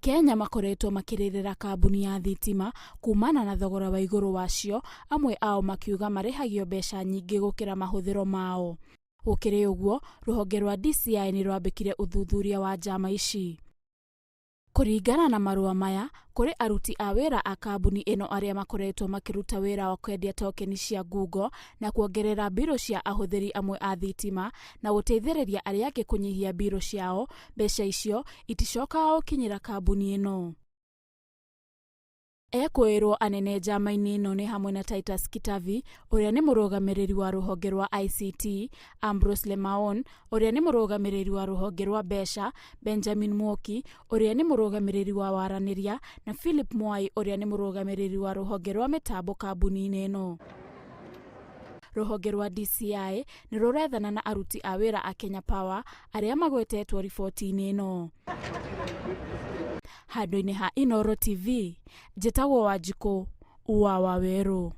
Akenya makoretwo makĩrĩrĩra kambuni ya thitima kumana na thogora wa igũrũ wacio, amwe ao makiuga marĩhagio mbeca nyingĩ gũkĩra mahũthĩro mao. Gũkĩrĩ ũguo, rũhonge rwa DCI nĩ rwambĩkire ũthuthuria wa njama ici. Kũringana na marũa maya, kũrĩ aruti a wĩra a kambuni ĩno arĩa makoretwo makĩruta wĩra wa kwendia tokeni cia ngungo na kuongerera mbirũ cia ahũthĩri amwe a thitima na gũteithĩrĩria arĩa angĩ kũnyihia mbirũ ciao, mbeca icio iticokaga gũkinyĩra kambuni ĩno. Ekũĩrwo anene njama-inĩ ĩno nĩ hamwe na Titus Kitavi ũrĩa nĩ mũrũgamĩrĩri wa rũhonge rwa ICT, Ambrose Lemaon ũrĩa nĩ mũrũgamĩrĩri wa rũhonge rwa mbeca, Benjamin Mwoki ũrĩa nĩ mũrũgamĩrĩri wa waranĩria na Philip Mwai ũrĩa nĩ mũrũgamĩrĩri wa rũhonge rwa mĩtambo kambuni-inĩ ĩno. Rũhonge rwa DCI nĩ rũrethana na aruti a wĩra a Kenya Power arĩa magwetetwo riboti-inĩ ĩno. Handũ-inĩ ha Inooro TV, njĩtagwo Wanjikũ wa Wawerũ.